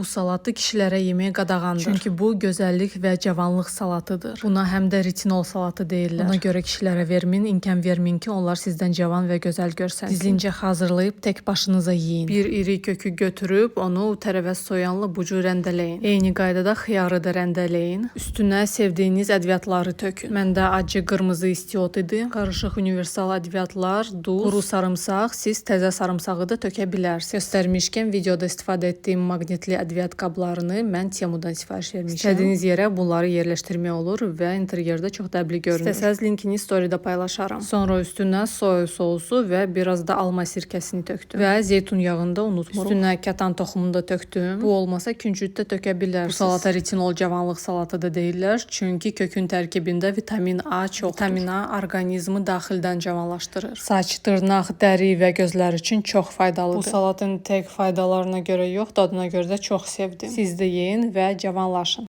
Bu salatı kişilərə yemək qadağandır. Çünki bu gözəllik və cavanlıq salatıdır. Buna həm də retinol salatı deyirlər. Ona görə kişilərə verməyin, imkan verməyin ki, onlar sizdən cavan və gözəl görsənsin. Gizlincə hazırlayıb tək başınıza yeyin. Bir iri kökü götürüb onu tərəvəz soyanla bu cür rəndələyin. Eyni qaydada xiyarı da rəndələyin. Üstünə sevdiyiniz ədviyyatları tökün. Məndə acı qırmızı istiot idi. Qarışıq universal ədviyyatlar, duz, quru sarımsaq, siz təzə sarımsağı da tökə bilərsiniz. Göstərmişkən videoda istifadə etdiyim maqnitli ədviyyat qablarını mən Temudan sifariş vermişəm. İstədiyiniz yerə bunları yerləşdirmək olur və interyerdə çox dəbli görünür. İstəsəz linkini storydə paylaşaram. Sonra üstünə soya sousu və biraz da alma sirkəsini tökdüm. Və zeytun yağını da unutmuruq. Üstünə kətan toxumunu da tökdüm. Bu olmasa küncüt də tökə bilərsiniz. Bu salata retinol cavanlıq salatı da deyirlər, çünki kökün tərkibində vitamin A çoxdur. Vitamin A orqanizmi daxildən cavanlaşdırır. Saç, dırnaq, dəri və gözlər üçün çox faydalıdır. Bu salatın tək faydalarına görə yox, dadına görə də çox sevdim. Siz də yeyin və cavanlaşın.